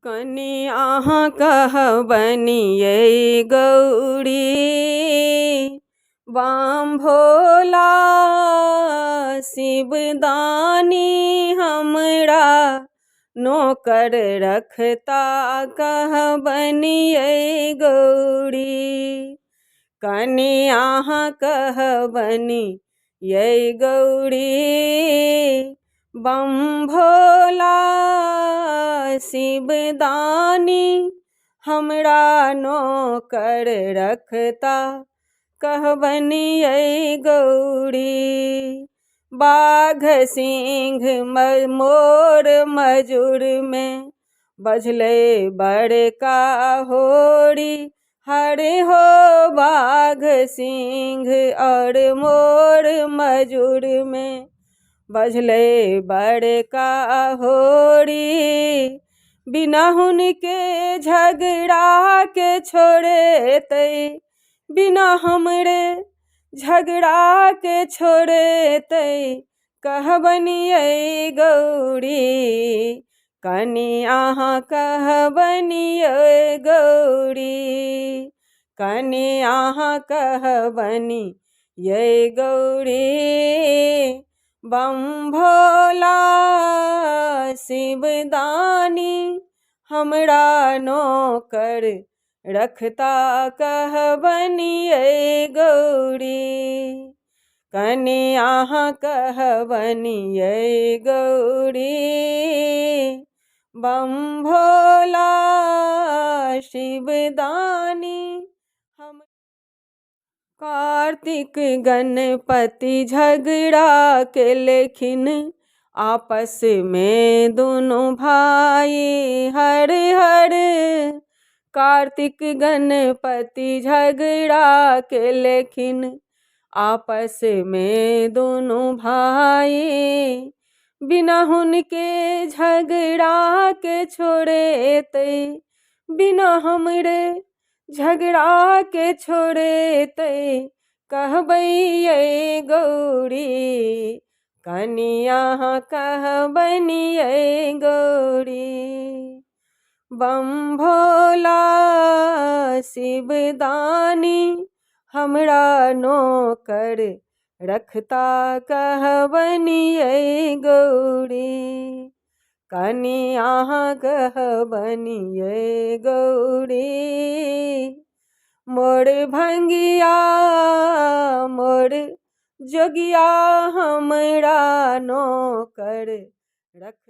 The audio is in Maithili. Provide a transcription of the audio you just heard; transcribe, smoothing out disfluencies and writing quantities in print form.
कनि अहाँ कहबनि यै गौरी, बम भोला शिवदानी हमरा नोकर रखता कहबनि यै गौरी। कनि अहाँ कहबनि यै गौरी, बम भोला शिवदानी हमरा नोकर रखता कहबनि यै गौरी। बाघ सिंह मोर मजूरमे बजलै बड़का होरी, हरे हो बाघ सिंह आओर मोर मजूरमे बजलै बड़का होरी। बिना हुनके झगड़ाके छोड़ेतै, बिना हमरे झगड़ाके छोड़ेतै कहबनि यै गौरी। कनि अहाँ कहबनि यै गौरी, कनि अहाँ कहबनि यै गौरी। बम भोला शिवदानी हमरा नोकर रखता कहबनि यै गौरी। कनि अहाँ कहबनि यै गौरी, बम भोला शिवदानी हम। कार्तिक गणपति झगड़ा केलखिन आपसमे दुनू भाई, हर हर। कार्तिक गणपति झगड़ा केलखिन आपसमे दुनू भाई। बिना हुनके झगड़ाके छोड़ेतै, बिना हमरे झगड़ाके छोड़ेतै कहबै यै गौरी। कनि अहाँ कहबनि यै गौरी, बम भोला शिवदानी हमरा नोकर रखता कहबनि यै गौरी। कनि अहाँ कहबनि यै गौरी, मोर भङ्गिया मोर जोगिया हमरा नोकर रख।